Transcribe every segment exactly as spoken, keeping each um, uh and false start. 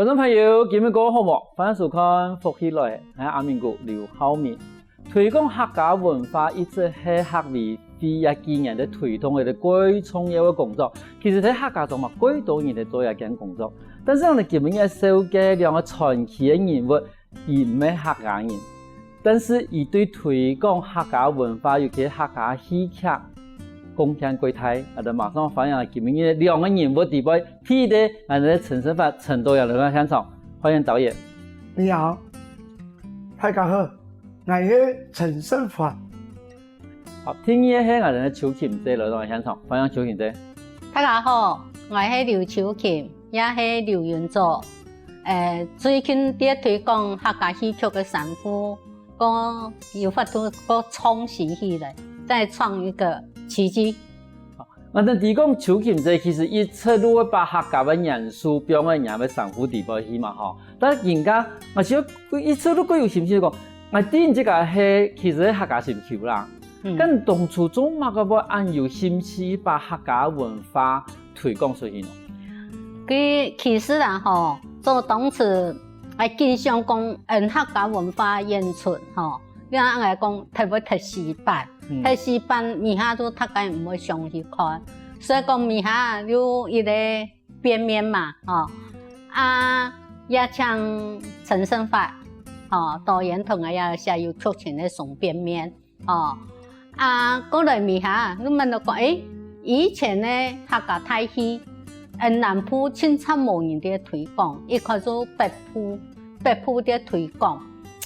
觀眾朋友，今日過好無？歡迎收看《福氣來了》，𠊎阿明哥劉浩明。推廣客家文化一直係客委會這幾年个推動个最重要个工作。其實在客家庄嘛，蓋多人在做這件工作。但是呢，今日紹介兩個傳奇个人物，佢毋係客家人，但是佢對推廣客家文化，尤其客家戲劇，貢獻蓋大。𠊎兜馬上歡迎今日兩個人物裡背，第一個，𠊎兜陳昇發陳導演來到現場，歡迎導演。你好，大家好，𠊎係陳昇發。好，第二個係𠊎兜个邱琴姐來到現場，歡迎邱琴姐。大家好，𠊎係劉秋琴，也係劉雲祖。呃，最近在推廣客家戲曲个辛苦，過有法度過創新起來，再創一個奇蹟。𠊎兜知講邱琴姐其實一直都會把客家个元素放在若个衫褲裡背去嘛吼。但人家，𠊎就一直都蓋有興趣講，𠊎知你這個係，其實係客家心臼啦。嗯。但當初做麼个會恁有興趣把客家文化推廣出去呢？佢其實啦吼，做當初𠊎緊想講，嗯，客家文化演出吼，你看𠊎講，特別特色版，嗯。特色版，尾下就大家毋會想去看，所以講尾下有一個變面嘛，吼，啊，也請陳昇發，吼，導演同𠊎也寫有劇情个《送變面》。 哦，啊，過來尾下，你問到講，誒，以前呢，客家大戲，嗯，南部盡差無人在推廣，一開始北部，北部在推廣。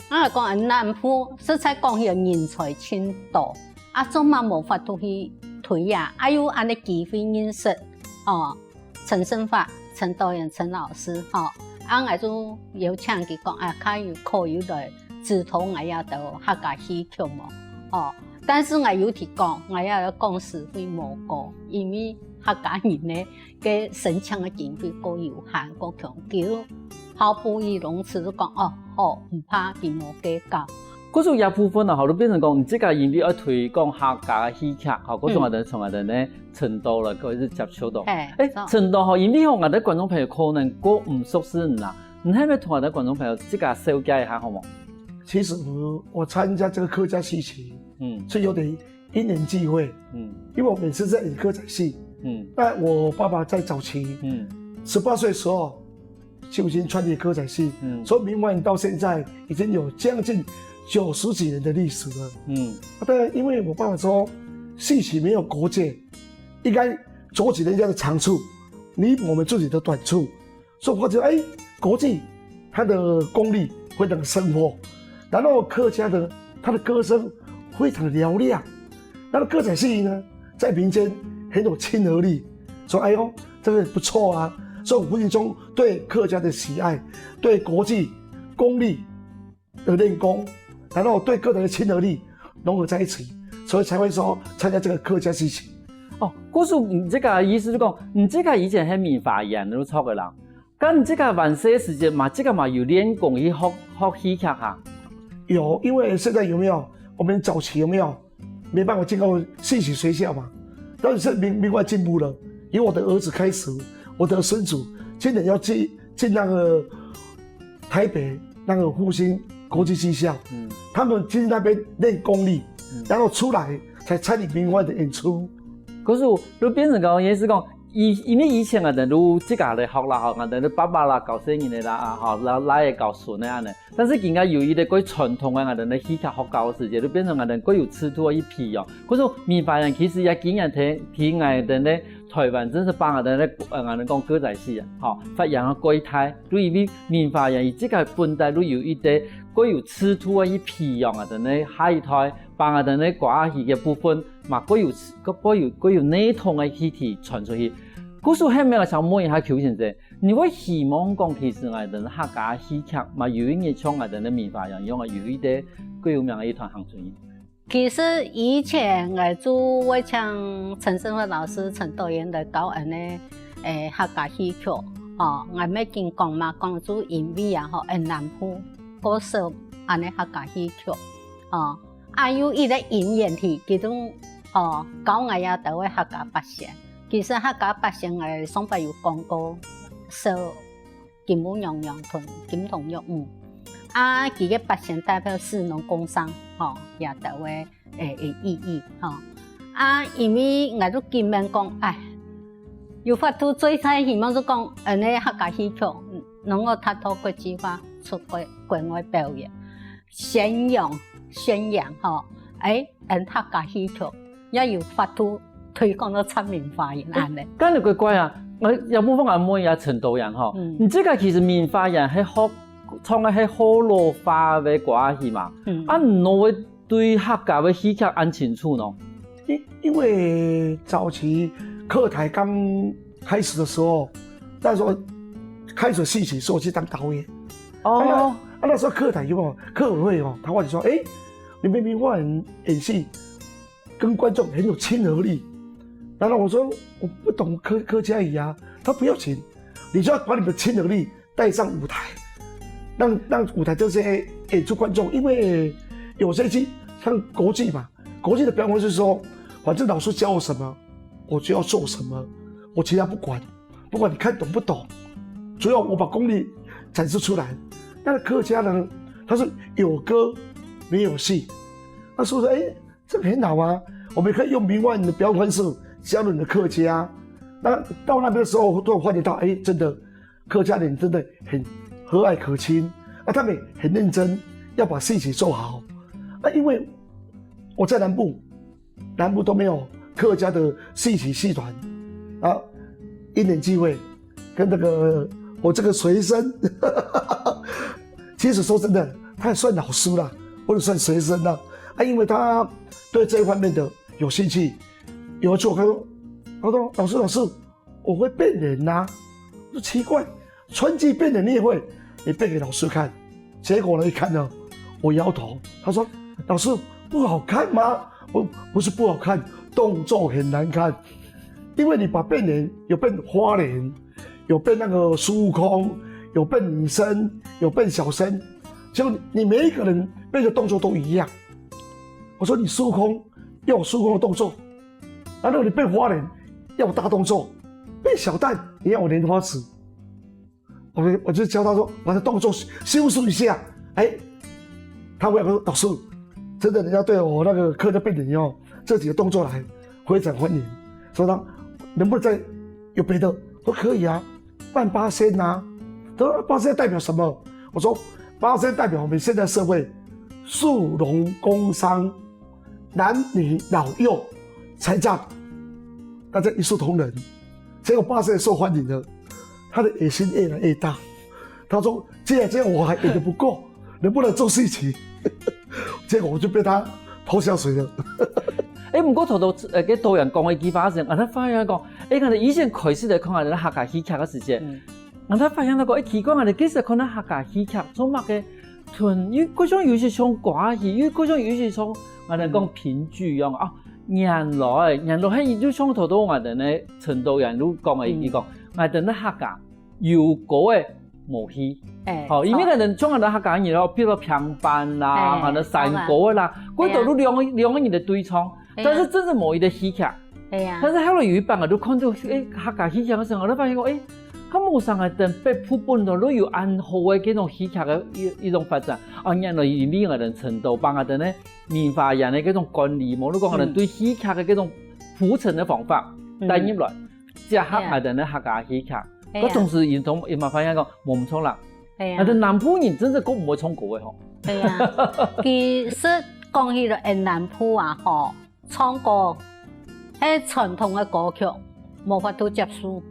啊，講，嗯，南部實在講，佢人才盡多，啊，做麼無法度去推呀？啊，有恁呢機會認識，哦。 陳昇發、陳導演、陳老師，吼，啊，𠊎就有請佢講，啊，看有可以來指導𠊎這兜客家戲曲無？吼，但是𠊎有提講，𠊎也講實話無過，因為客家人呢，个申請个經費過有限，過強求，好不容易攏就講，哦，好，毋怕，佢無計較。故所這部分啊，吼，就變成講，你自家因為愛推廣客家个戲曲，吼，故所𠊎兜從𠊎兜呢， 陳導了，各位係接觸到。嘿，誒，著。陳導吼，因為吼，𠊎兜觀眾朋友可能較毋熟識你啦，你係毋係同𠊎兜觀眾朋友自家紹介一下好無？其實我，我參加這個客家戲曲，嗯。是有點因緣際會，嗯。因為我本身是演歌仔戲，嗯。那我爸爸在早期，嗯。十八歲的時候， 就已經穿越歌仔戲，嗯。從明華園到現在已經有將近九十幾年的歷史了。嗯。啊，當然，因為我爸爸說，戲曲沒有國界，應該走起人家的長處，彌補我們自己的短處。所以我發覺，哎，國際它的功力非常深厚，然後客家的它的歌聲非常嘹亮，那麼歌仔戲呢，在民間很有親和力，說，哎喲，這個不錯啊。所以我無形中對客家的喜愛，對國際功力的練功，然後對個人的親和力融合在一起，所以才會說參加這個客家戲曲。哦，故所你這個意思就講，你這個以前係明華園就著个啦。 該你這個還細个時節嘛，這個嘛有練功去學，學戲曲哈？有，因為現在有沒有，我們早期有沒有，沒辦法進到戲曲學校嘛，當然是明，明華園進步了。由我的兒子開始，我的孫子今年要進，進那個台北那個復興國際技校，嗯。他們進那邊練功力，嗯。然後出來才參與明華園的演出。故所就變成講，也是講， 以，因為以前𠊎兜就自家來學啦吼，𠊎兜爸爸啦、教細人仔啦，啊吼，啦，倈仔教孫仔恁呢。但是今下有一個較傳統个𠊎兜个戲曲學校个時節，就變成𠊎兜較有制度个去培養。故所明華園其實也經常在，在𠊎兜个臺灣，真係把𠊎兜个，呃，𠊎兜講歌仔戲啊，吼，發揚个較大。就因為明華園佢自家本底就有一個較有制度个去培養𠊎兜个下一代，把𠊎兜个歌仔戲个部分 嘛，較有，較，較有，較有系統个去傳出去。故所後面𠊎想問一下邱先生，你會希望講，其實𠊎兜客家戲曲嘛，有一日像𠊎兜个明華園一樣啊，有一個較有名个一團行出去？其實以前𠊎就會請陳昇發老師、陳導演來教𠊎呢，誒，客家戲曲。哦，𠊎乜緊講嘛，講就因為啊，吼，𠊎南部較少恁呢客家戲曲。哦， 啊，有一個因緣體，佢就，哦，教𠊎這兜个客家八仙。其實客家八仙𠊎上擺有講過，少，金烏娘娘同金童玉女。啊，佢个八仙代表士農工商，吼，也都會，誒，誒，意義，吼。啊，因為𠊎都見面講，哎，有法度最大希望就講，恁呢客家戲曲，嗯，能夠達到國際化，出國，國外表演。 宣揚，宣揚吼，誒，恩客家戲曲，也有法度推廣到全民華語恁呢。該你乖乖啊，𠊎也無妨啊，問一下陳導演吼，嗯。你這個其實民華語係學，唱个係學老話个歌仔戲嘛，嗯。啊，你哪會對客家个戲曲恁清楚呢？因，因為早期客台剛開始的時候，那時候開始戲曲，所以我去當導演。哦。啊，那，啊，那時候客台有沒有？客委會哦，他問你說，哎，你明明會演戲，跟觀眾很有親和力。然後我說，我不懂客，客家語啊。他不要緊，你就要把你的親和力帶上舞台，讓，讓舞台这些演出观众，因为有些戏像国际嘛，国际的标准是说，反正老师教我什么，我就要做什么，我其他不管，不管你看懂不懂，主要我把功力展示出来。但是客家呢，他是有歌没有戏，那是不是？哎，这个很好啊，我们可以用民外的表演方式加入你的客家。那到那边的时候，突然发现到，哎，真的客家人真的很和蔼可亲，啊，他们也很认真，要把戏曲做好。啊，因为我在南部，南部都没有客家的戏曲戏团，啊，因缘际会，跟那个我这个学生，其实说真的，他也算老师啦，不能算学生啦。啊，因为他对这一方面的有兴趣，有一次我跟他说，他说：“老师，老师，我会变脸呐。”我说：“奇怪，川剧变脸你也会？你变给老师看。”结果呢，一看呢，我摇头。他说：“老师，不好看吗？”我：“不是不好看，动作很难看，因为你把变脸有变花脸，有变那个孙悟空，有变女生，有变小生，结果你每一个人变的动作都一样。”我说：“你孙悟空要有孙悟空的动作，然后你变花脸要有大动作，变小旦你要有莲花指。”我，我就教他说，把他动作修饰一下。哎，他回来说：“老师，真的，人家对我那个客家变脸哦，这几个动作来，非常欢迎。”说他能不能再有别的？说可以啊，扮八仙啊。他说八仙代表什么？我说八仙代表我们现在社会士农工商 男女老幼、残障，大家一视同仁。结果八仙受欢迎了，他的野心越来越大。他说：“既然这样，我还演得不够，能不能做戏曲？”结果我就被他拖下水了。哎，不过头头，呃，个导演讲个一句话是，啊，他发现讲，哎，可能以前开始来看啊，客家戏曲个时间，嗯。 𠊎才發現到講，哎，奇怪，𠊎兜其實看到客家戲劇，做麼个同，又好像有一些像歌仔戲，又好像有一些像𠊎兜講評劇一樣啊。原來，原來係就像頭頭𠊎兜呢，陳導演有講个一句講，𠊎兜呢客家有歌仔無戲。哎，好，因為𠊎兜像𠊎兜客家人咯，比如說平板啦，哎，𠊎兜山歌仔啦，當然。過多都兩個，兩個人个對唱，哎呀。但是真正無一個戲劇。 哎呀。但是後來有一擺，𠊎就看到，哎，客家戲劇个時候，𠊎就發現講，哎，佢無想𠊎兜北部本土都有恁好个這種戲劇个一，一種發展。啊，原來因為𠊎兜陳導幫𠊎兜呢，明華園个這種管理，無論講𠊎兜對戲劇个這種鋪陳个方法，嗯。帶入來，結合𠊎兜呢客家戲劇。哎呀。該同時，因同，因嘛發現講，無錯啦。哎呀。𠊎兜南部人真正講毋會唱歌个吼。哎呀，其實講起來，哎，南部啊，吼， 唱歌，係傳統个歌曲，無法度接受。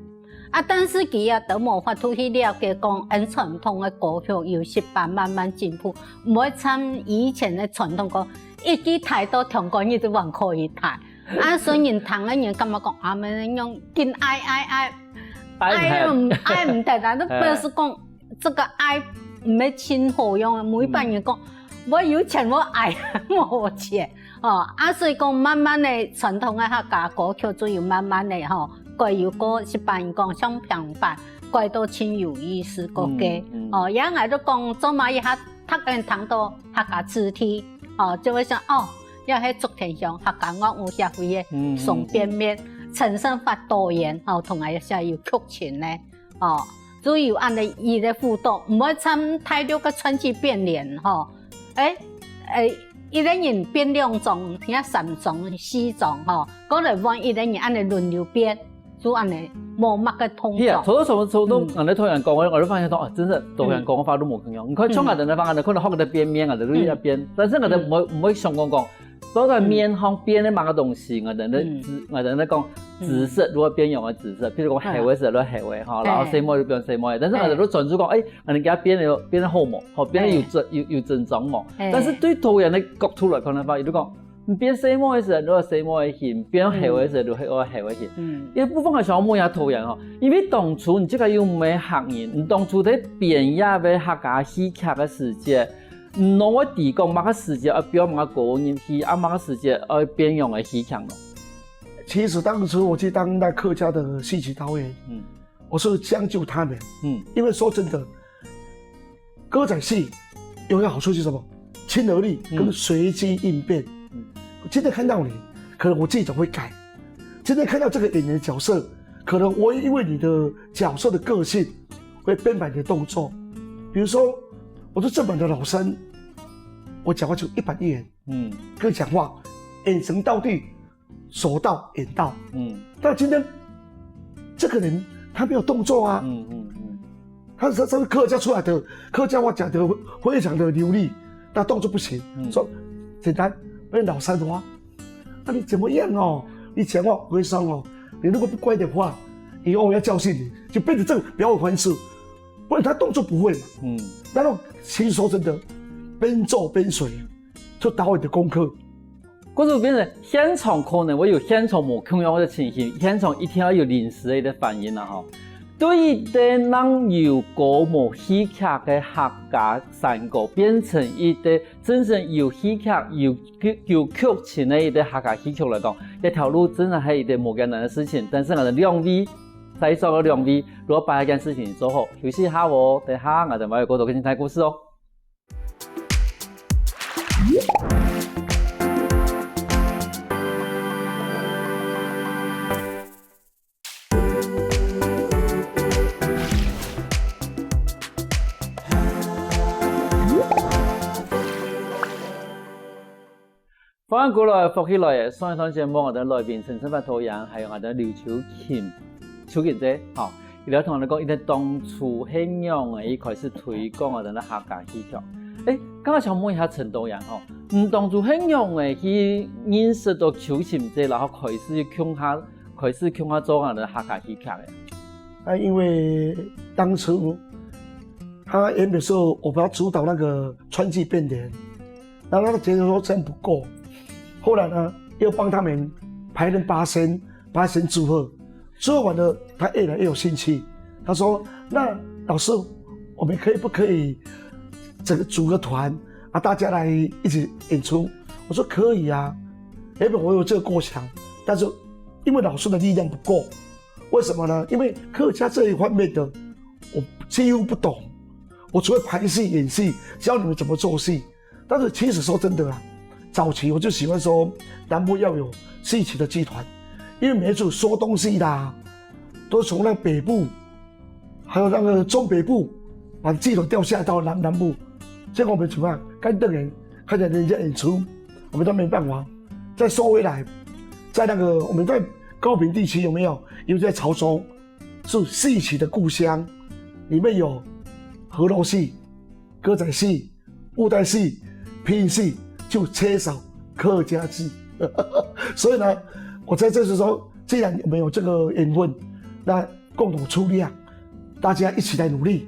啊，但是佢也都無法度去了解講，恩傳統个歌曲有時擺慢慢進步，毋會像以前个傳統歌，一句大到中國人都還可以大。啊，所以人聽个人感覺講，啊，恁樣緊愛愛愛，愛毋，愛毋得啊，都表示講， 這個愛毋係盡好用啊，每一擺人講，嗯。我有錢，我愛，無錢。哦，啊，所以講慢慢个傳統个客家歌曲就有慢慢个吼，改由歌，一般人講像平板，改到盡有意思个歌。嗯，嗯。哦，也𠊎都講，做麼一下，逐個人聽到客家子弟，哦，就會想，哦，這係竹田鄉客家樂舞協會个，嗯，嗯，嗯。宋變面，陳勝發導演，哦，同𠊎寫有劇情呢。 哦，就有恁呢一个輔導，毋會像大陸个川劇變臉吼，欸，欸，一个人變兩張、三張、四張吼，過來換一个人恁呢輪流變，就恁呢無麼个動作。係啊，頭頭從從從嗯。人家突然講，我我就發現到，啊，真的突然講法都無共樣。你看，像嗯。𠊎等个方案呢，可能學个變面啊，就一變，但是𠊎等毋會毋會想講講，到底面項變个麼个東西，𠊎等个紫，𠊎等个講紫色如何變用个紫色，譬如講黑个色就黑个吼，然後細妹就變細妹，但是𠊎等都專注講，欸， 恁呢佢變了變了好無？吼，變了有整有有整裝無？但是對導演个角度來看个話，佢就講，你變細妹个時候，你就細妹个形；變黑个時候，就黑个黑个形。嗯，一部分个想問一下導演吼，因為當初你自家又毋係客人，你當初在編這个客家戲劇个時節，你哪會知講麼个時節愛標麼个歌入去，啊麼个時節愛變樣个戲腔呢？其實當初我去當那客家的戲曲導演，嗯，我是將就他們，嗯，因為說真的，歌仔戲有一个好處是什么？亲和力跟随机应变。今天看到你，可能我自己总会改。今天看到这个演员角色，可能我会因为你的角色的个性，会编排你的动作。比如说，我是正版的老生，我讲话就一板一眼，嗯，跟讲话眼神到地，手到眼到。嗯，但今天这个人他没有动作啊，嗯嗯嗯，他是他是客家出来的，客家话讲得非常的流利，但动作不行。说简单，那老三的话，那你怎么样哦？你讲话不会伤哦，你如果不乖的话，以后我要教训你，就变成这个表演方式，不然他动作不会嘛。嗯，那种其实说真的，边做边学，就导演的功课。 故所變成現場可能會有現場無共樣个情形，現場一定愛有臨時个一个反應啦吼。對於在人有歌無戲劇个客家山歌，變成一个真正有戲劇、有有劇情个一个客家戲曲來講，這條路真正係一个無艱難个事情。但是𠊎等兩位，在座个兩位，如果把這件事情做好，休息一下哦，等下𠊎等還有更多个精彩故事哦。 歡迎過來，福氣來了！上一段節目，𠊎等來賓陳昇發導演，還有𠊎等劉秋琴、秋琴姐，吼，佢等同𠊎等講，佢等當初係仰仔一開始推廣𠊎等个客家戲曲。欸，剛剛想問一下陳導演吼，你當初係仰仔去認識到秋琴姐，然後開始共下，開始共下做𠊎等个客家戲曲个？啊，因為當初他原本是我幫他主導那個川劇變臉， 然後他覺得說這樣不夠，後來呢，又幫他們排練八仙，八仙祝賀，祝賀完了，他越來越有興趣。他說：“那老師，我們可以不可以整個組個團啊，大家來一起演出？”我說：“可以啊。”原本我有這個構想，但是因為老師的力量不夠，為什麼呢？因為客家這一方面的我幾乎不懂，我只會排戲、演戲，教你們怎麼做戲。 但是其實說真的啦，早期我就喜歡說南部要有戲曲的劇團，因為每一組說東西啦，都從那北部，還有那個中北部，把劇團調下來到南，南部。結果我們怎麼樣？乾瞪眼，看著人家演出，我們都沒辦法，再收回來。在那個我們在高屏地區有沒有？有在潮州，是戲曲的故鄉，裡面有河洛戲、歌仔戲、布袋戏、皮影戏，就缺少客家戲。所以呢，我在這時候，既然我們有這個緣分，那共同出力啊，大家一起來努力，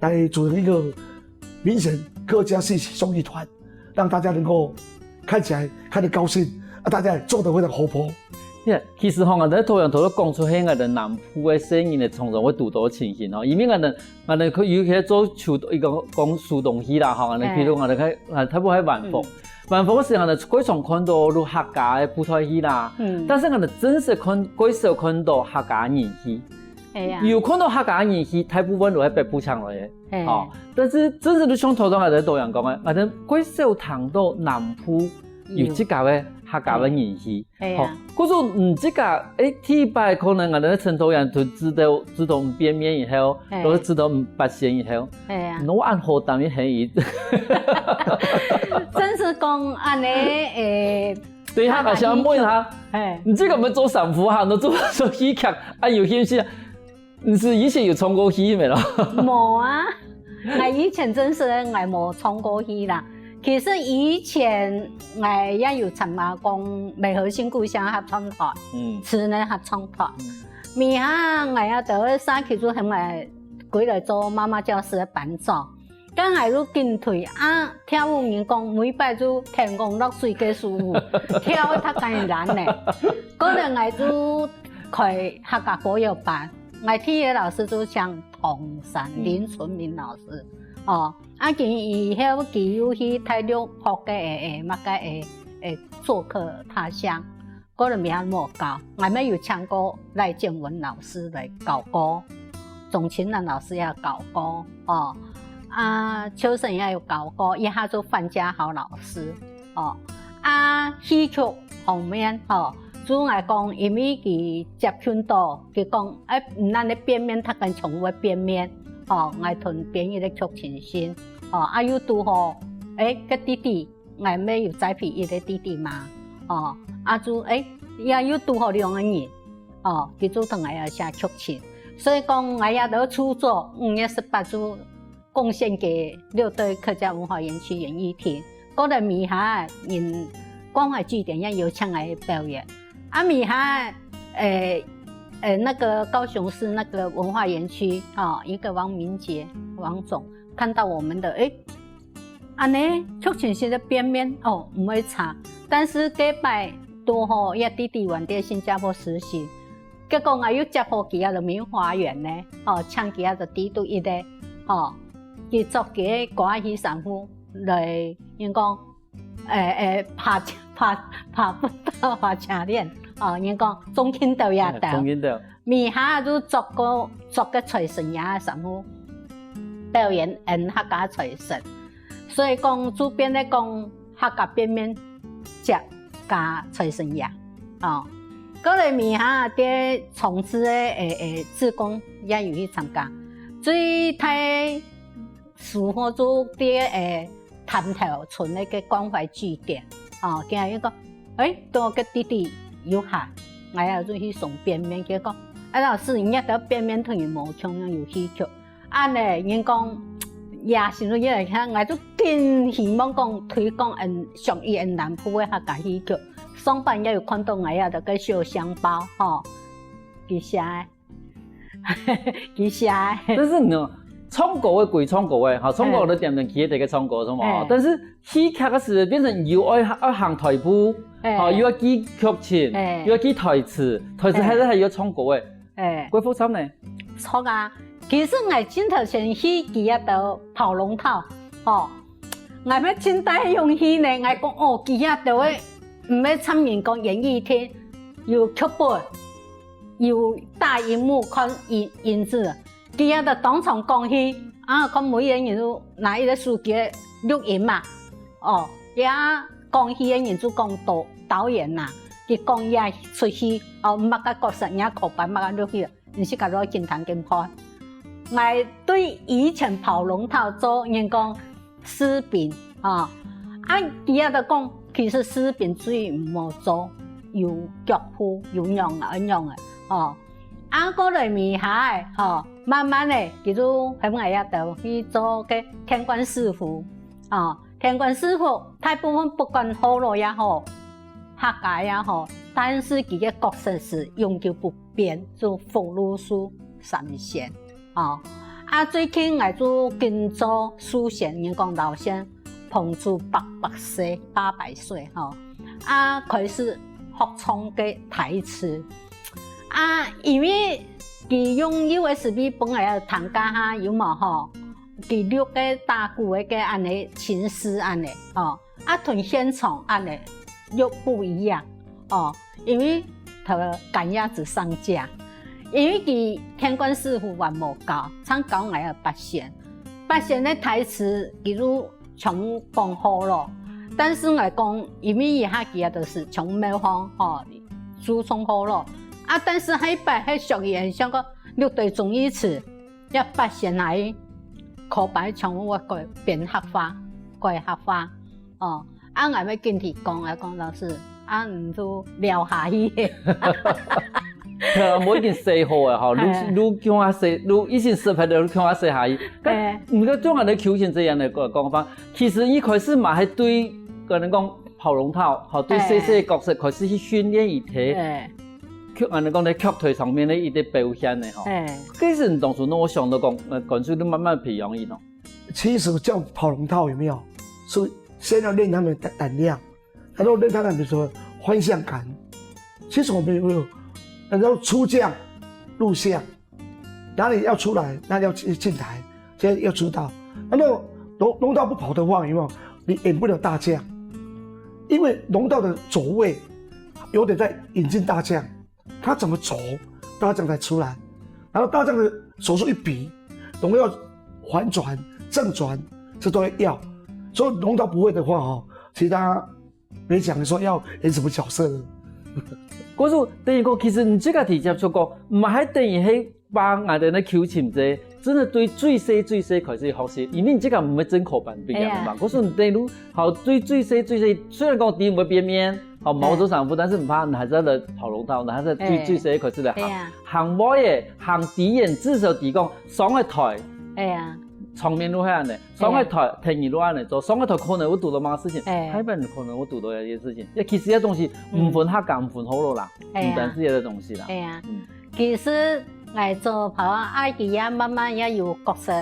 來組成一個明顯客家戲曲綜藝團，讓大家能夠看起來看得高興，啊，大家也做得非常活潑。其實吼，𠊎等導演頭先講出係𠊎等南部个細人仔常常會堵著个情形吼，因為𠊎等，𠊎等尤其做手，一個講手動戲啦吼，𠊎等譬如𠊎等看，啊，大部分係萬福，萬福个時間呢，經常看著有客家个布袋戲啦，但是𠊎等真實看，較少看著客家人戲。有看著客家人戲，大部分都係北部腔來个。 吼，但是真實就像頭先𠊎等導演講个，𠊎等較少聽著南部有自家个客家个人氣。係啊。吼，故所，嗯，這个，欸，第一擺可能𠊎兜陳導演就知道，知道變面以後，係。就知道八仙以後，係啊。𠊎恁好膽去行伊。真係講恁呢，欸，對，客家想問下，係。你這个有無做師傅哈？你做，做戲劇，啊，有興趣啊？ 你係以前有唱過戲無咯？無啊，𠊎以前真實个𠊎無唱過戲啦。其實以前𠊎也有參加過美和新故鄉合唱團，嗯。職能合唱團。嗯。尾下𠊎也在社區就喊𠊎歸來做媽媽教師个班長。 該𠊎就緊退啊，跳舞人講每擺就天公落水个師傅，跳得較艱難呢。過來𠊎就開客家歌謠班，𠊎第一个老師就請唐山林春明老師，哦，啊佢以後佢又去大陸學个誒誒麼个誒誒做客他鄉。 過來乜無教，𠊎乜有請過賴建文老師來教過，鍾清南老師也教過，哦，啊秋生也有教過，一下就范家豪老師，哦，啊戲曲方面，哦，就𠊎講，因為佢接近到，佢講，誒，毋單淨變面，佢還全部會變面，哦，𠊎同編一個劇情先，哦，啊又拄好，誒，个弟弟 𠊎乜有栽培一個弟弟嘛，哦，啊就，誒，也有拄好兩個人，哦，佢就同𠊎也寫劇情。所以講，𠊎也都著作，五月十八就貢獻給六堆客家文化園區演藝廳。過來尾下，人關懷據點也有請𠊎表演。啊，尾下，誒，誒，那個高雄市那個文化園區，哦，一個王明杰，王總，看到我們的，誒， 恁呢，劇情先个變面，哦，毋會差。但是該擺拄好，這弟弟還在新加坡實習，結果𠊎又接好佢啊，就明花園呢，哦，請佢啊，就弟弟一個，哦，佢作个歌仔戲衫褲來，人講，誒誒，拍拍拍不到花車鏈，哦，人講中間頭也到，中間頭。 尾下就著過，著个財神爺个衫褲，表演演客家財神。所以講，就變來講，客家變面接加財神爺，哦。過來尾下在重置个，誒，誒，志工也有去參加。最大收穫就在，誒， 潭頭村个關懷據點，哦，佢又講，誒，到个弟弟有閒，𠊎也就去送變面，佢講，啊，老師，你這兜變面同人無共樣有戲曲。恁呢，人講，也心中也會聽，𠊎就緊希望講推廣恩，屬於恩南部个客家戲曲。上班也有看到𠊎這兜个小相簿，吼，佢寫个。 佢寫个。但是呢，唱歌个歸唱歌个，哈，唱歌个點點企在該唱歌，是嘛？嘿。但是戲劇个時變成又愛，愛行台步，嘿。哈，又愛記劇情，嘿。又愛記台詞，台詞還係，嘿。還要唱歌个，嘿。幾複雜呢？著啊，其實𠊎盡頭先去佢該兜跑龍套，吼，𠊎乜盡大勇氣呢，𠊎講，哦，佢該兜个，毋係參人講演藝廳，有劇本， 有大螢幕看影，影子，佢也就當場講起，啊，看每一個人都拿一個手機錄音嘛，哦，也講戲个人就講導，導演吶，佢講也出戲，哦，麼个角色，也口白麼个錄去，毋係講落緊聽緊看。𠊎對以前跑龍套做人講 視頻，吼。啊，佢也就講，其實視頻最毋好做，有腳步，有樣啊，樣啊，吼。啊，過來尾下个，吼，慢慢个，佢就喊𠊎也兜去做个天官賜福，吼。天官賜福，大部分不管河洛也好，客家也好，但是佢个角色係永久不變，就福祿壽三仙。 哦，啊，最近𠊎就緊做壽仙，人講老仙，彭祖八百歲，八百歲，吼。啊，開始學唱个台詞。啊，因為佢用U S B分𠊎聽該下，有無吼？佢錄个打鼓个，个恁呢情詩恁呢，吼。 啊，同現場恁呢又不一樣，哦，因為佢趕鴨子上架，因為佢天官賜福還無教，正教𠊎个八仙。八仙个台詞佢就全部講好了，但是𠊎講，因為佢客家个都係從廟方吼，收藏好咯。啊，但是下一擺係屬於像講六堆忠義祠，要八仙來，可擺全部會改變客話，改客話。哦，啊，𠊎會跟佢講，啊，講老師，啊，你就聊下去。無已經寫好啊，吼，你你共下寫，你已經識別了，你共下寫下去。但毋過像恁樣求神這樣个講法，其實一開始嘛，還對可能講跑龍套，吼，對細細个角色開始去訓練一些，就恁樣講在劇台上面的一些表現的吼。其實你當初呢，我想到講，呃，感受就慢慢培養佢咯。其實叫跑龍套有沒有？是先要練他們的膽量，然後練他們比如說方向感。其實我們有，然後出將入相，哪裡要出來，哪裡要進進台，這樣要知道。然後龍龍套不跑的話，有沒有？你演不了大將，因為龍套的走位有點在引進大将，他怎麼走，大將才出來。然後大将的手速一比，龙要反转、正转，这都要。所以龙套不会的话，哦，其他没讲说要演什么角色。可是等於講，其實你這个直接出講，毋係等於係幫𠊎等个求神者，真的對最細最細開始學習，因為你這个毋係真科班畢業的嘛。可是你等於好對最細最細，雖然講第一會變面，好毛手上步，但是毋怕，你還是要來跑龍套，你還是要對最細開始來行，行位耶，行底眼，至少底講上个台，哎呀，场面都係恁呢，上个台，天你都恁呢做，上个台可能會堵到麼个事情，下擺可能會堵到一些事情。其實這東西毋分客家，毋分學老啦，毋單是這个東西啦。哎呀，其實𠊎做跑啊，佢也慢慢也有角色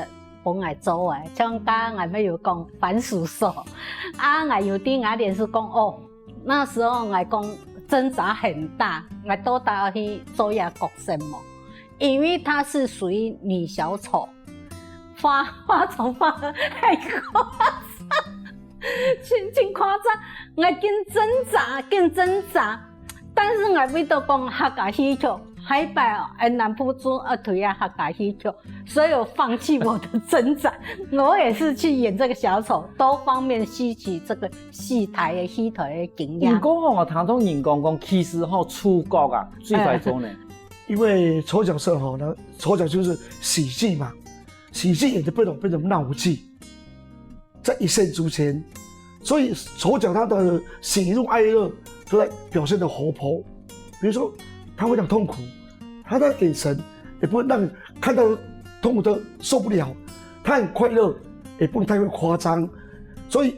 分𠊎做誒，像剛剛𠊎們有講番薯手，啊，𠊎有在𠊎臉書講哦，那時候𠊎講掙扎很大，𠊎到底要去做一個角色無？因為她是屬於女小丑，化化妝化得很誇張，真真誇張，𠊎緊掙扎，緊掙扎。但是𠊎為到講客家戲曲，下擺哦，哎，南部中二推啊客家戲曲，所以我放棄我的掙扎，我也是去演這個小丑，多方面吸取這個戲台的戲台的經驗。你講吼，我聽到人講講，其實吼，主角啊，最快做呢。因為丑角色吼，那丑角就是喜劇嘛，喜劇演的不能變成鬧劇，在一線之間，所以丑角他的喜怒哀樂都在表現的活潑。比如說，他非常痛苦，他的眼神也不会让你看到痛苦的受不了，他很快乐，也不能太过夸张。所以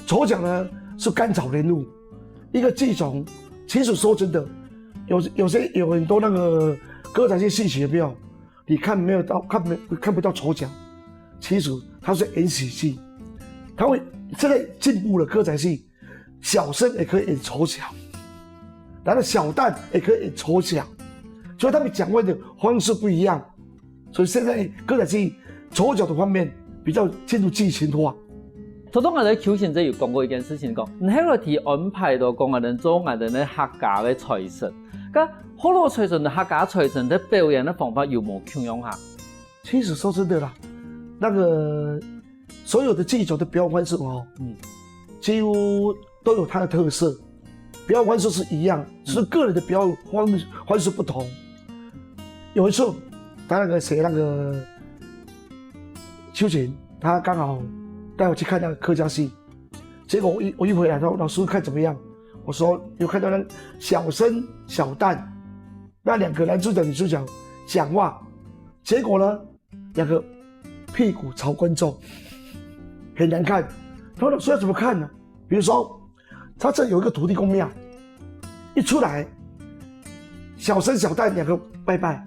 丑角呢是甘草人物，一个剧种。其实说真的，有有些有很多那个歌仔戏戏曲有没有？你看没有到看没看不到丑角，其实他是演喜剧，他会现在进步了歌仔戏，小生也可以演丑角，然后小旦也可以演丑角，所以他们讲话的方式不一样。所以现在歌仔戏丑角的方面比较进入剧情化。頭先𠊎等求神者有講過一件事情，講，你後來提安排到講𠊎等做𠊎等个客家个財神，該學老財神同客家財神在表演个方法有無共樣哈？其实说真的啦，那个所有的剧种的表演方式哦，嗯，几乎都有它的特色，表演方式是一样，只是个人的表演方方式不同。有一次，他那个谁那个秋琴，他刚好带我去看那个客家戏，结果我一我一回来说，老师看怎么样？我说有看到那小生小旦那两个男主角女主角讲话，结果呢，两个屁股朝观众，很难看。他说老师要怎么看呢？比如说，他这有一个土地公庙，一出来，小生小旦两个拜拜，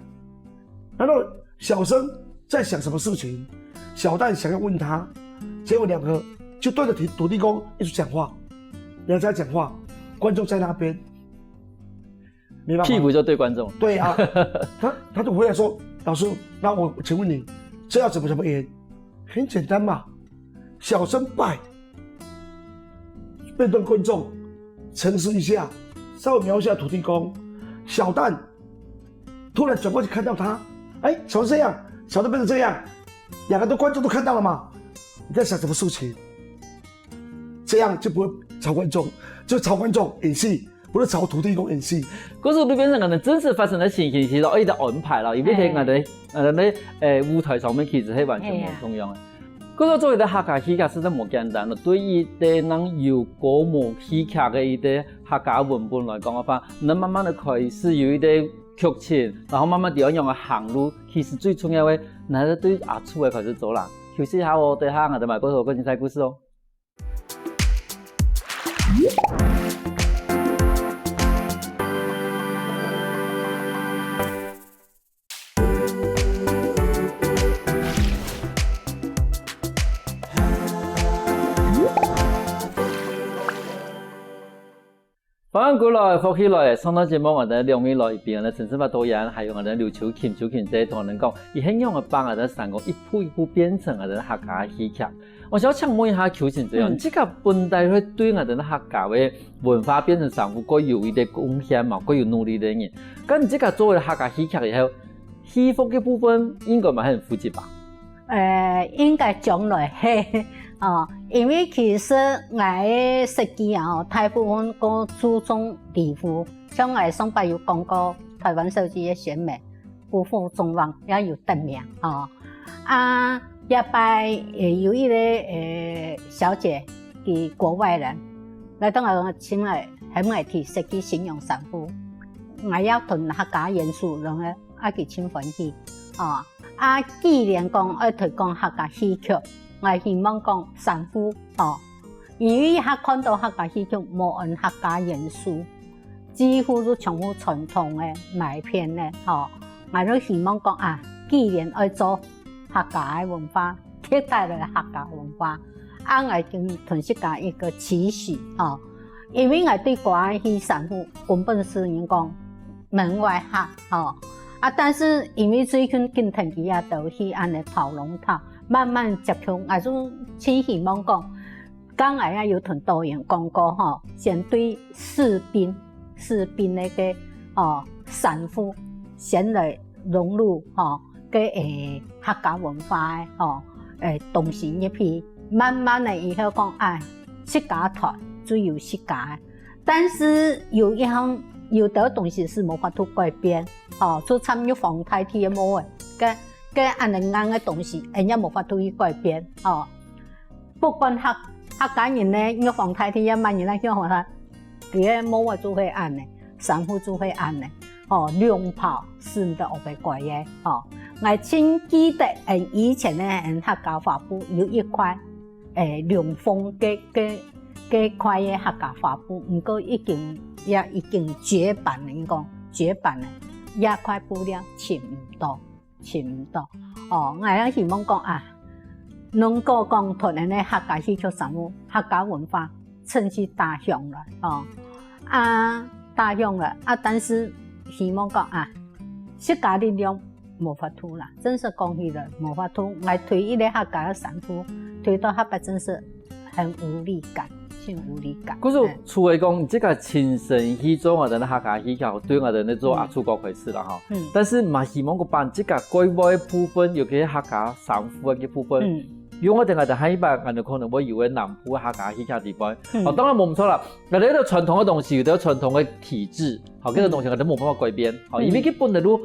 然后小生在想什么事情，小旦想要问他，结果两个就对着土土地公一直讲话，两家讲话，观众在那边，没办法，屁股就对观众。对啊，他他就回来说，老师，那我请问你，这要怎么怎么演？很简单嘛，小生拜，面对观众，沉思一下，稍微描一下土地公，小旦突然转过去看到他，哎，怎么这样？小旦变成这样，两个都观众都看到了嘛，你在想什么事情？這樣就不會吵館長，就吵館長演戲，不是吵土地公演戲。故事就變成可能真實發生的情形，其實一個安排了，因為佢可能可能呢，誒，舞台上面其實係完全無共樣的。故所做一個客家戲劇實在無簡單了，對於一個人有歌舞戲劇的一個客家文本來講的話，能慢慢的開始有一個劇情，然後慢慢地愛用个行路，其實最重要的，還係對阿初个開始做啦。休息一下哦，等下𠊎等買過頭更精彩故事哦。歡迎過來，福氣來！上段節目𠊎等兩位來賓呢，陳勝發導演，還有𠊎等劉秋琴、秋琴姐同𠊎等講，佢係仰般个把𠊎等三個一步一步變成𠊎等客家戲劇。𠊎想請問一下秋琴姐哦，嗯。你自家本來會對𠊎等客家个文化變成三步，過有一個貢獻嘛，過有努力个人。該你自家做了客家戲劇以後，戲服个部分應該嘛很負責吧？ 呃，應該將來係，哦，因為其實𠊎个設計啊，大部分較注重禮服，像𠊎上擺有講過，台灣設計个選美，不負眾望，也有得名，哦。啊，這擺也有一個，呃，小姐，佢國外人，來到𠊎請𠊎，喊𠊎去設計新娘衫褲，𠊎也同客家元素，然後啊，佢真歡喜，哦。 啊，既然講愛推廣客家戲曲，𠊎希望講衫褲，吼，因為佢看到客家戲曲無恁客家元素，幾乎都全部傳統个、買片个，吼。𠊎都希望講啊，既然愛做客家个文化，特大个客家文化，啊，𠊎就同自家一個期許，吼。因為𠊎對歌仔戲衫褲根本係人講門外漢，吼。 啊，但是因為最近緊跈佢兜去恁呢跑龍套，慢慢接觸，𠊎就盡希望講，剛才也有同導演講過吼，先對士兵，士兵个个，哦，衫褲，先來融入吼，个，誒，客家文化个吼，誒，東西入去，慢慢个以後講，哎，自家團，只有自家个。 但是有一項，有兜東西係無法度改變，吼，就像玉皇大帝个帽仔，該，該恁呢硬个東西，𠊎也無法度去改變，吼。不管客，客家人呢，玉皇大帝也麼人來叫吼佢，佢个帽仔就會恁呢，衫褲就會恁呢，吼，龍袍係毋得學會改个，吼。𠊎盡記得，嗯，以前呢，嗯，客家花布有一塊，誒，龍鳳个，个 該塊个客家花布，毋過已經，也已經絕版了，應講絕版了，這塊布料尋毋到，尋毋到。哦，𠊎也希望講啊，能夠講同樣个客家戲曲衫褲、客家文化，趁勢打響來，哦。啊，打響了，啊，但是希望講啊，自家力量 無法度啦，真實講起來，無法度。𠊎推一個客家个衫褲，推到下擺真實很無力感，盡無力感。故所，哎。除了講你自家親身去做𠊎等个客家戲劇，對𠊎等个做阿叔哥開始啦吼。嗯。但是嘛希望講把你自家國外个部分，尤其係客家衫褲个部分，嗯。因為𠊎等𠊎等下一擺，𠊎等可能會有个南部个客家戲劇地方。嗯。哦，當然無毋著啦，𠊎等有傳統个東西，有个傳統个體制，好，這個東西𠊎等無辦法改變。好，嗯。因為佢本來就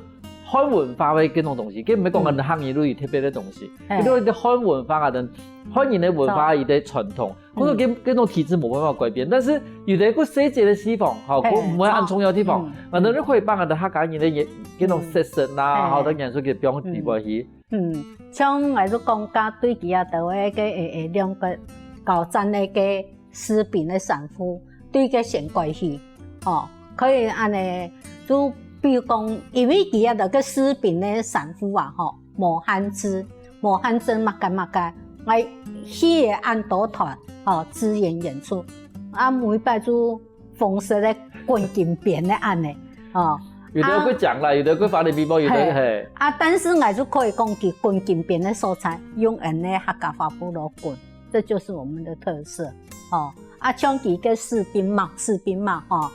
漢文化个這種東西，佢毋係講𠊎等客人有特別个東西，嗯。佢就係漢文化啊，等漢人个文化一個傳統，嗯。或者這，這種體制無辦法改變。但是有个較細節个地方，吼，嘿，佢毋會恁重要个地方，嗯。反正你可以把𠊎等客家人个這，這種特色啊，嘿。吼，等元素佢放入去。嗯，像𠊎就講，該對佢啊，就係个，誒，誒，兩個交戰个，个 士兵个衫褲，對个先改去，吼，可以恁呢，就比如講，因為佢啊，該个士兵个衫褲啊，吼，無限制，無限制麼个麼个，𠊎戲个恁多團，吼，支援演出，啊，每擺就紅色个、滾金邊个恁呢，吼。有个會講啦，啊，有个會發你微博，有个，嘿。嘿。啊，但是𠊎就可以講，佢滾金邊个所在，用恁呢客家花布來滾。 這就是我們的特色，哦。啊，像佢个士兵帽，士兵帽，哦，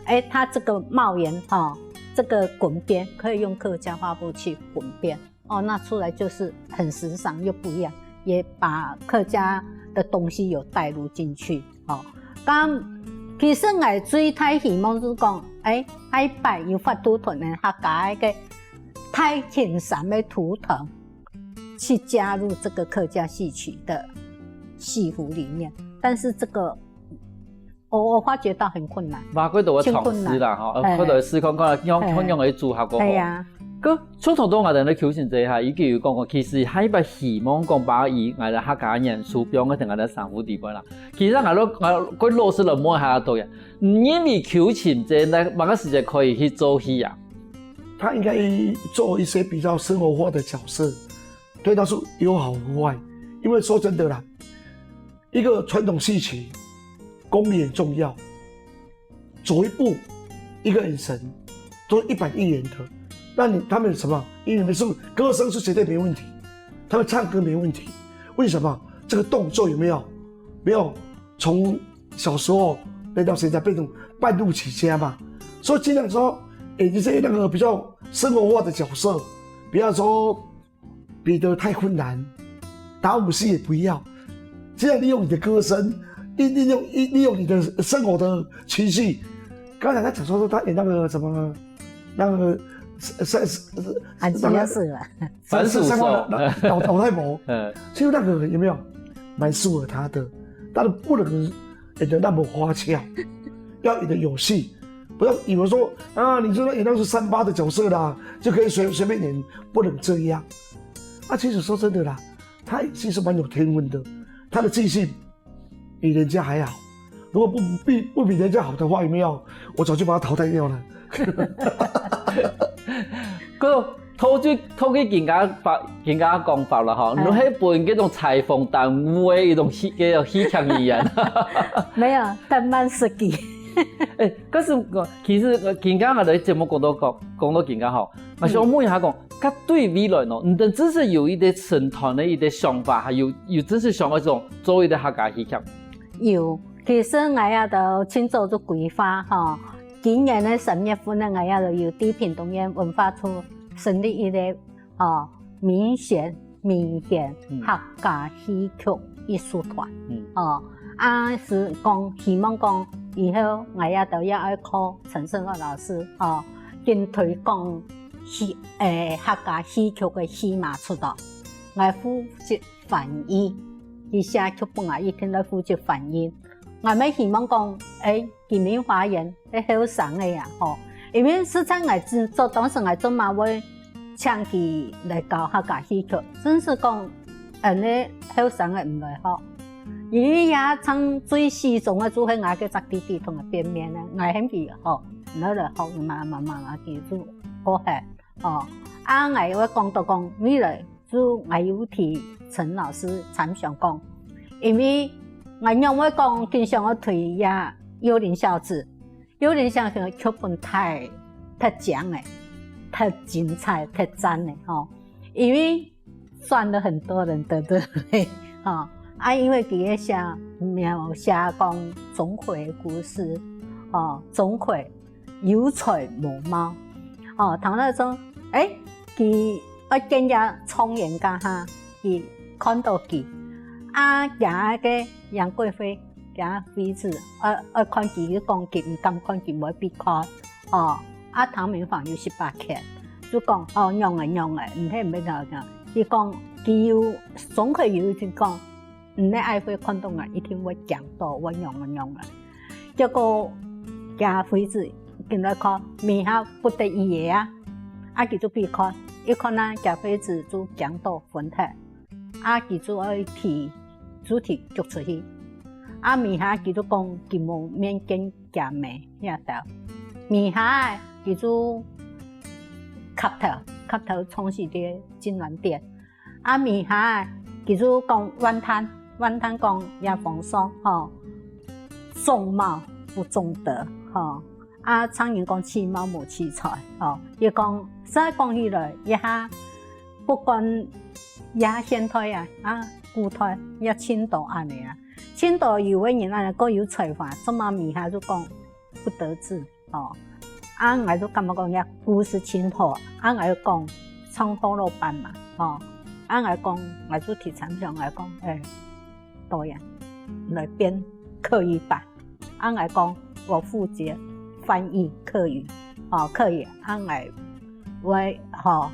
誒，它這個帽簷，哦，這個滾邊可以用客家花布去滾邊，哦，那出來就是很時尚又不一樣，也把客家个东西有带入进去，吼。咁其实𠊎最大希望是讲，哎，下一擺有法度同人客家个大青衫个圖腾去加入这个客家戏曲的戏服里面，但是这个我我发觉到很困难。嘛，佢都會尝试啦，吼，真困難。哎。佢都會試看看，用，哎。用个組合過好。哎呀。个，像頭先𠊎等个邱先生哈，佢有講過，其實下一擺希望講把佢，𠊎等客家元素放在𠊎等衫褲底背啦。其實𠊎老，𠊎个老師來問下都呀，你認為邱先生在麼个時節可以去做戲啊？他应该做一些比较生活化的角色，对他是有好无坏。因为说真的啦，一个传统戏曲，功力很重要，走一步，一个眼神，都一板一眼的。那你，他们什么？因为你们是歌声是绝对没问题，他们唱歌没问题。为什么？这个动作有没有？没有从小时候那段时间变成半路起家嘛。所以尽量说，哎，你这些那个比较生活化的角色，不要说比得太困难，打武戏也不要。这样利用你的歌声，利，利用，利用你的生活的情绪。刚才他讲说，说他演那个什么，那个，是，是，是，俺知道是吧？番薯手。是，是，是，老，老，老太婆。嗯。其实那个有没有蛮适合他的？他的不能演得那么花俏，要演得有戏，不要以为说啊，你就说演那是三八的角色啦，就可以随，随便演，不能这样。啊，其实说真的啦，他其实蛮有天分的，他的记性比人家还好。如果不比，不比人家好的话，有没有？我早就把他淘汰掉了。个，透過，透過今个法，今个講法了吼，哎。你係分這種採訪單位一種戲，這種戲劇語言。沒有，但蠻實際。哎，可是，呃，其實，呃，今个𠊎等節目講到講，講到今个吼，𠊎想問一下講，該對未來呢，你等真係有一個成團个一個想法，還有，有真係想要這種做一個客家戲劇？有，其實𠊎也都盡早就規劃吼，今年个三月份呢，𠊎也都有在屏東縣文化處成立一個，吼，民選，民選，嗯。客家戲劇藝術團。嗯。哦，啊，係講，希望講以後𠊎也都也愛靠陳勝煥老師，哦，緊推廣戲，誒，客家戲曲个戲碼出道。𠊎負責翻譯，佢寫劇本啊，一定愛負責翻譯。𠊎乜希望講，誒，金明華園个後生个啊，吼，因為實在𠊎知做，當時𠊎做嘛會請佢來教客家戲曲，真係講，恁呢後生个毋來學。因為也唱最始終个就係𠊎个隻弟弟同佢變面呢，𠊎喊佢吼，毋好來學，慢慢慢慢佢就過海，吼。啊，𠊎會講到講，未來 就𠊎有提陳老師參詳講，因為𠊎仰會講，經常愛推呀幽靈小子，幽靈小子个劇本太，太靚了，太精彩，太讚了吼。因為賺了很多人的，對不對？吼，啊，因為佢个寫描寫講鍾馗个故事，吼，鍾馗 有才無貌。哦，頭那種，誒，佢愛見這狀元該下，佢看到佢，啊，佢个楊貴妃，佢妃子，愛，愛看佢，佢講佢毋敢看，佢毋會分佢看。哦，啊，唐明皇有十八權，就講，哦，仰仔仰仔，毋係毋係仰仔。佢講，佢有，鍾馗有一句講， 你个愛妃看到𠊎，一定會驚到，會仰仔仰仔。結果，厥妃子進來看，面下不得已个啊，啊，佢就分佢看，一看啊，厥妃子就驚到昏忒，啊，佢就愛提，就提逐出去。啊，面下佢就講，佢無面見厥姆，遐兜。面下佢就磕頭，磕頭撞死在金鑾殿。 啊，尾下佢就講怨嘆，怨嘆講這皇上吼，重貌不重德吼，啊，常人講棄貌無棄才吼，佢講，實在講起來，這下不管這下現代啊，啊，古代也盡多恁呢啊，盡多有个人恁呢，過有才華，做麼尾下就講不得志。 吼。啊，𠊎就感覺講這故事盡好，啊，𠊎就講唱好老闆嘛，吼。啊，𠊎講，𠊎就提參詳，𠊎講，誒，导演來編客語版。恁樣講，我負責翻譯客語，哦，客語，恁樣會，吼，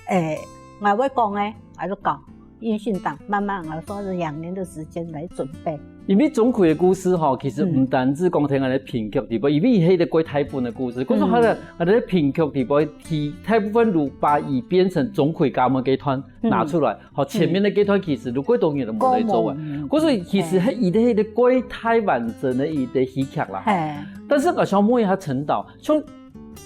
誒，𠊎會講誒，𠊎就講，音訊檔慢慢，𠊎說是兩年的時間來準備。因為鍾馗个故事吼，其實毋單止講在𠊎个編劇裡背，因為佢係一個過大本个故事，故所佢个，佢个編劇裡背，佢大部分都把佢變成鍾馗家門該段拿出來，吼，前面个該段其實都過多年都無來做啊。故所其實係一個，係一個過大完整个一個戲劇啦。但是𠊎想問一下陳導，像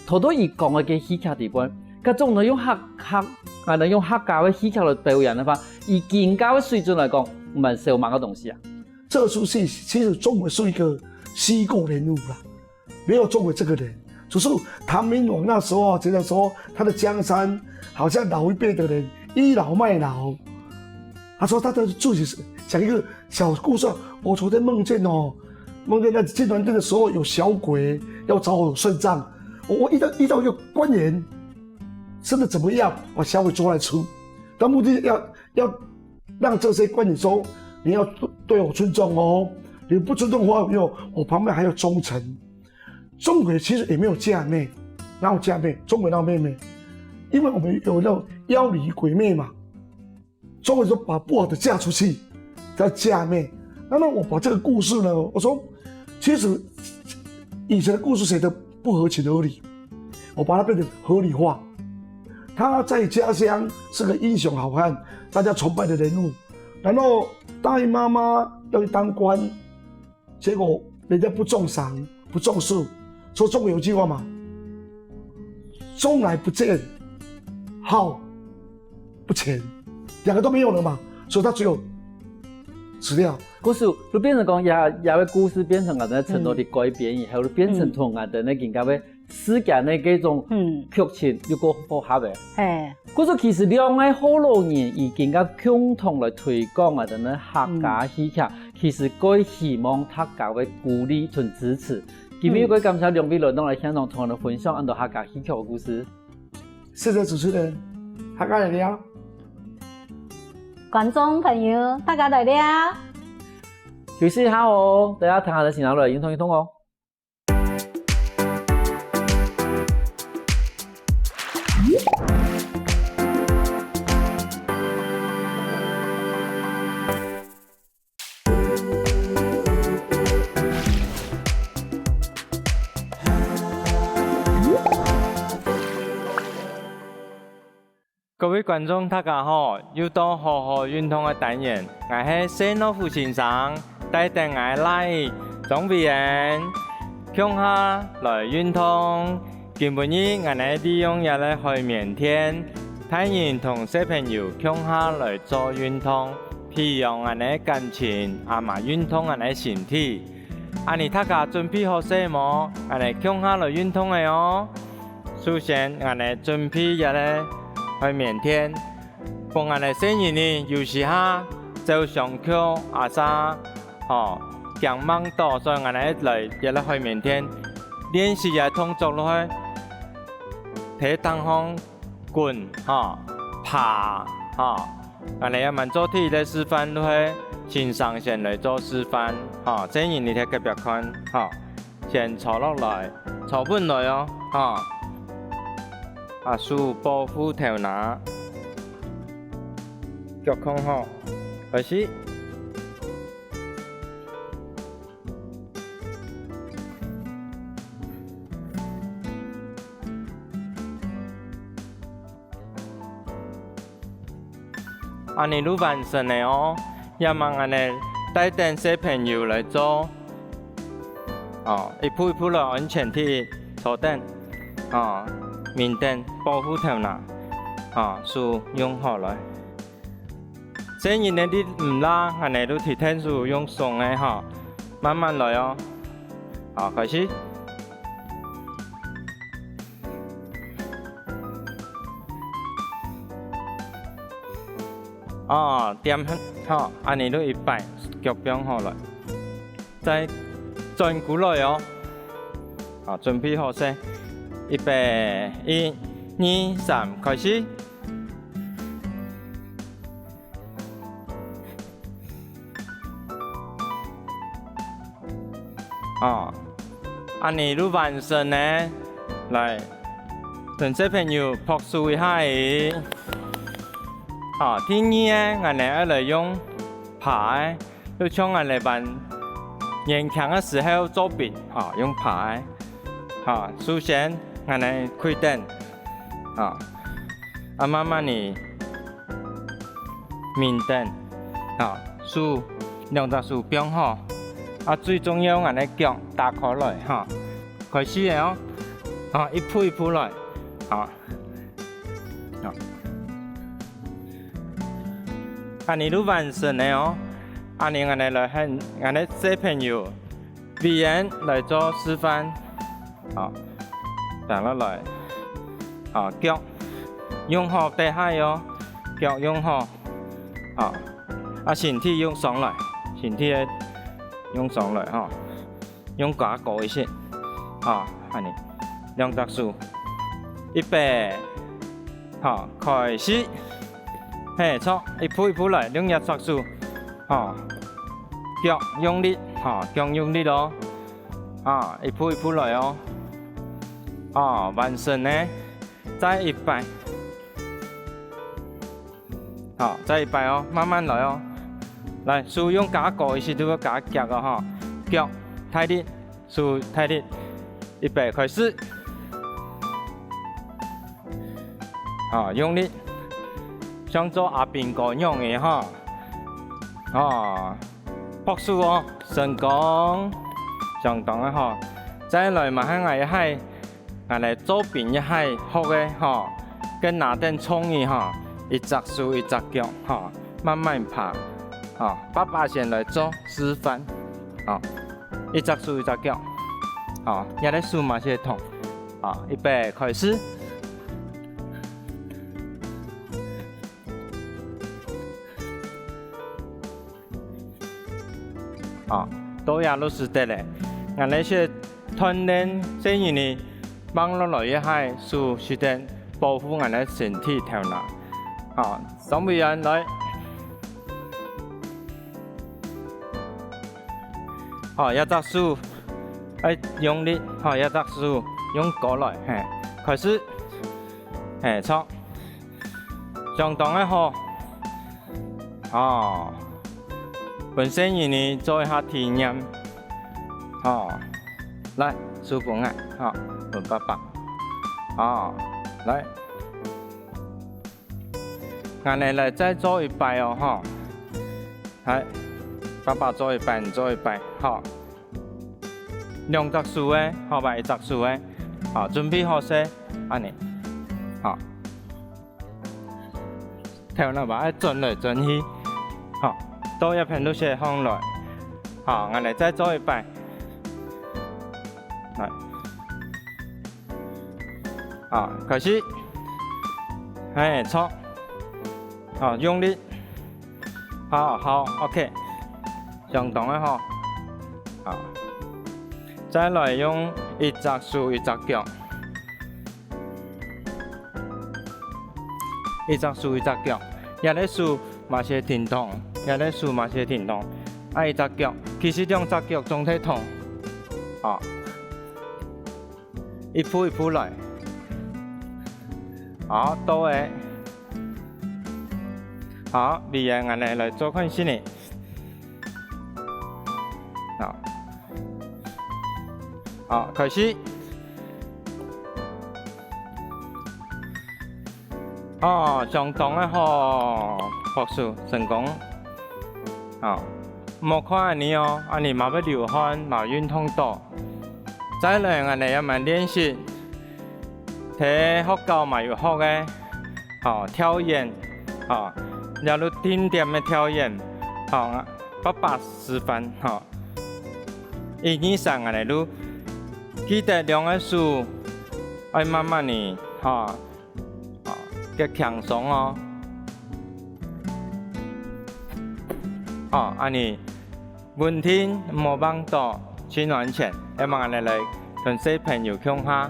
頭頭佢講个該戲劇裡背，該種呢用客客，啊，用客家个戲劇來表演个話，以今个水準來講，蠻少麼个東西啊。 這齣戲其實鍾馗是一個虛構人物啦，沒有鍾馗這個人，只是唐明皇那時候啊，覺得說他的江山好像老一輩的人倚老賣老。他說他的自己是講一個小故事啊，我昨天夢見哦，夢見在金鑾殿的時候有小鬼要找我算帳，我我遇到遇到一個官員，真的怎麼樣，把小鬼捉來處，他目的要要讓這些官員說，你要對我尊重哦，你不尊重的話，我旁邊還有忠臣。鍾馗其實也沒有嫁妹，哪有嫁妹？鍾馗哪有妹妹？因為我們有那種妖女鬼魅嘛。鍾馗說把不好的嫁出去，叫嫁妹。那麼我把這個故事呢，我說，其實以前的故事寫得不合情合理，我把它變成合理化。他在家鄉是個英雄好漢，大家崇拜的人物。然後答應媽媽要去當官，結果人家不重賞，不重視。所以中國有一句話嘛，忠來不見，好不全，兩個都沒有了嘛，所以他只有死掉。故事就變成講，這這個故事變成𠊎等陳導个改編以後，就變成同𠊎等个今个个世間个這種劇情又過符合个。嘿，故所其實兩個好老人已經个共同來推廣𠊎等个客家戲劇，其實過希望大家个鼓勵同支持。今日過感謝兩位來到來現場同𠊎等分享恁多客家戲劇个故事。 謝謝主持人，大家來尞。觀眾朋友，大家來尞。休息一下哦，大家聽下个先來運動運動哦。 各位觀眾，大家好！又到好好運動个單元，𠊎係謝諾夫先生，帶等𠊎倈仔鍾偉恩，共下來運動。今晡日𠊎等利用這個海綿墊，大人同小朋友共下來做運動，培養𠊎等感情，也嘛運動𠊎等身體。恁呢大家準備好勢無？𠊎等共下來運動仔哦！首先，𠊎等準備這個海綿墊，分𠊎等細人仔有時下照相曲啊啥，吼，驚吂著，所以𠊎等來這個海綿墊練習這動作落去，在頂項滾，吼，爬，吼。 𠊎等也慢做第一個示範，就係先生先來做示範，吼，細人仔在隔壁看，吼，先坐落來，坐穩來哦，吼，啊手保護頭那，腳囥好，開始。 恁呢就完成了哦，這下𠊎等帶等小朋友來做，哦，一步一步來安全地坐等，哦，面等保護頭那，哦，手用好來。 細人仔力毋罅，𠊎等就提等手用鬆个吼，慢慢來哦。好，開始。哦，恬好，恁呢就一擺，腳放好來。 再轉過來哦。好，準備好勢，預備，一、二、三，開始。哦，恁呢就完成了。來，同小朋友拍手一下仔。哦，第二个，𠊎等愛來用爬个，就像𠊎等玩圓圈个時候做兵，吼，用爬个。吼，首先，𠊎等跪等，吼，啊，慢慢仔 面頂，吼，手，兩隻手放好，啊，最重要，𠊎等腳打開來，吼，開始了哦，吼，一步一步來，吼，吼，恁呢就完成了哦，恁呢𠊎等來喊𠊎等小朋友 委員來做示範。好，停落來。好，腳用好底下哦，腳用好。好，啊，身體用上來，身體个用上來吼，用較高一些。好，恁呢，兩隻手，預備，好，開始。嘿，著，一步一步來，用一隻手，吼，腳用力，吼，腳用力哦。 啊，一步一步來哦。啊，完成了，再一擺。好，再一擺哦，慢慢來哦。來，手用較高一息，就會較遽哦，吼。腳，大力，手大力，預備，開始。好，用力，像做阿兵哥樣仔吼。哦， 拍手哦，成功，相當个好。再來嘛，喊𠊎一下，𠊎來做兵一下，學个吼，跟拿等銃仔吼，一隻手一隻腳吼，慢慢爬，吼，爸爸先來做示範，吼，一隻手一隻腳，吼，這个手嘛係會痛，吼，預備，開始。 哦，到這就使得了。𠊎等係鍛鍊細人仔，放落來一下，手使得保護𠊎等身體頭那。好，張委員來。好，這隻手愛用力，好，這隻手用高來，嘿，開始，嘿，著。 相當个好。哦，分細人仔做一下體驗。哦，來，手分𠊎，吼，分爸爸。哦，來。𠊎等來再做一擺哦，吼。來，爸爸做一擺，你做一擺，吼。 兩隻手个，好吧，一隻手个，好，準備好勢，恁呢，好。頭那嘛愛轉來轉去，好，到這片就先放來，好，𠊎等再做一擺，來，好，開始，嘿，著，好，用力。 好，好，OK，相當个好。好，再來用一隻手一隻腳，一隻手一隻腳，這个手嘛係停動，這个手嘛係停動，啊，一隻腳，其實兩隻腳總係動。好。 一步一步來。好，到了。好，尾仔𠊎等來做看先呢。好。好，開始。 哦，相當个好，拍手，成功。哦，莫看恁呢哦，恁呢嘛會流汗，嘛運動到。再來，𠊎等也蠻練習，在學校嘛有學个，哦，跳遠，哦，這就定點个跳遠，哦，爸爸示範，哦。 一二三，恁呢就記得兩个手愛慢慢仔，吼，吼，較輕鬆哦。吼，恁呢穩定，莫放倒，盡安全。下擺𠊎等來同小朋友共下，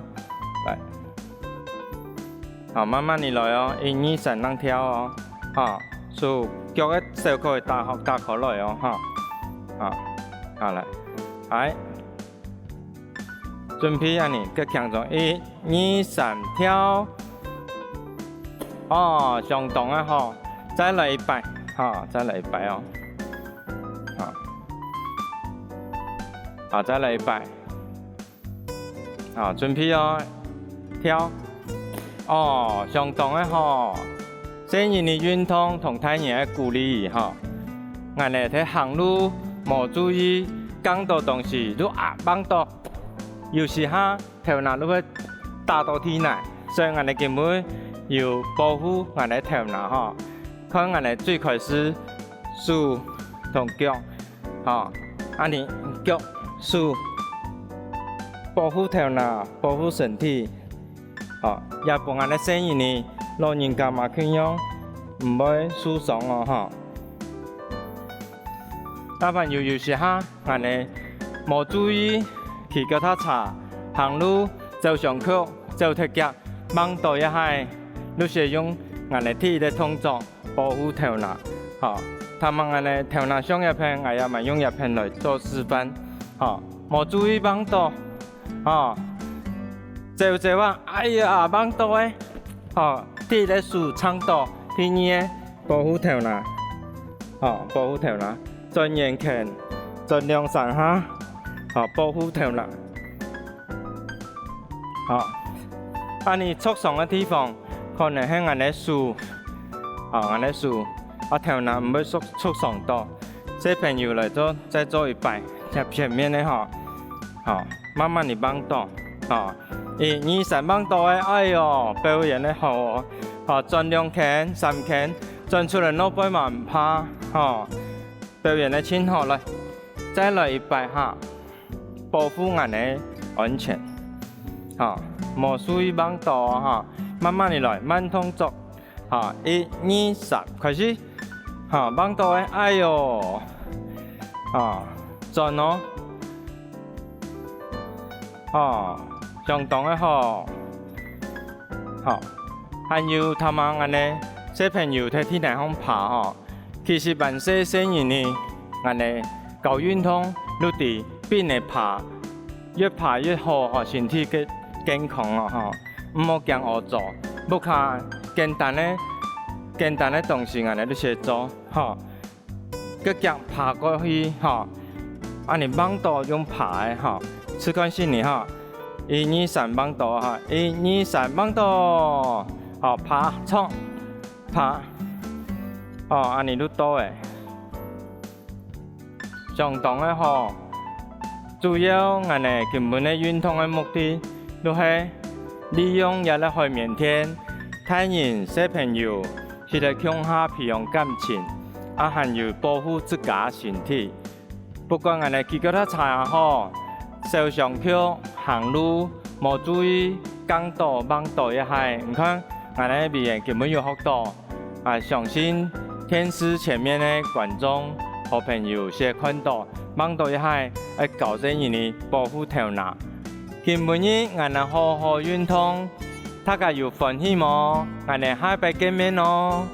來。 好，慢慢仔來哦，一二三，正跳哦。好，手腳个手可以打好，打開來哦，哈。好，好，來，來，準備恁呢，腳㧡中，一、二、三，跳。哦，相當个吼，再來一擺，吼，再來一擺哦。好，好，再來一擺。好，準備哦，跳。哦，相當个吼。細人个運動同大人个鼓勵吼。𠊎等在行路無注意，㧡到東西就啊，吂到。 有時下頭那就會打到地泥，所以𠊎等根本有保護𠊎等頭那吼。看𠊎等最開始手同腳，吼，恁呢腳手保護頭那，保護身體，吼，也分𠊎等細人仔、老人家嘛共樣毋會受傷哦，吼。 大朋友有時下，𠊎等無注意，騎腳踏車、行路、走相逐、走忒遽，吂到一下，就先用𠊎等第一个動作保護頭那。吼，頭下𠊎等頭那傷一片，𠊎也嘛用一片來做示範。吼，無注意吂到，吼，走走啊，哎呀，吂到欸！吼，第一个手撐到，第二个 保護頭那，吼，保護頭那，轉圓圈，轉兩三下，吼，保護頭那。好，恁呢受傷个地方，可能係𠊎等个手，吼，𠊎等个手，啊，頭那毋會受，受傷到。小朋友來做，再做一擺，這前面个吼，吼，慢慢仔吂到，吼，一、二、三，吂到欸，哎喲，表演个好哦，吼，轉兩圈、三圈， 轉出來外背嘛毋怕，吼，表演个盡好，來，再來一擺哈，保護𠊎等个安全，吼，無注意吂到哦，吼，慢慢仔來，慢動作，吼，一、二、三，開始，吼，吂到欸，哎喲，吼，轉哦，吼，相當个好，好，還有頭下𠊎等小朋友在地泥項爬吼， 其實還細細人仔，𠊎等教運動就知，分佢爬，越爬越好吼，身體个健康哦吼。毋好驚屙糟，屋下簡單个，簡單个東西𠊎等就先做吼。腳腳爬過去吼，恁呢吂到用爬个吼，試看細人仔吼，一、二、三，吂到吼，一、二、三，吂到，好，爬，衝。 爬，哦，恁呢就到欸。相當个好。主要𠊎等今晡日運動个目的，就係利用這个海綿墊，大人小朋友，佢等共下培養感情，啊還有保護自家身體。 不管𠊎等騎腳踏車也好，走相逐、行路，無注意，㧡到、吂到一下，你看，𠊎等委員今晡日有學到，啊，相信電視前面个觀眾、好朋友先看到，吂到一下，愛教細人仔保護頭那。今晡日𠊎等好好運動，大家有歡喜無？𠊎等下擺見面哦！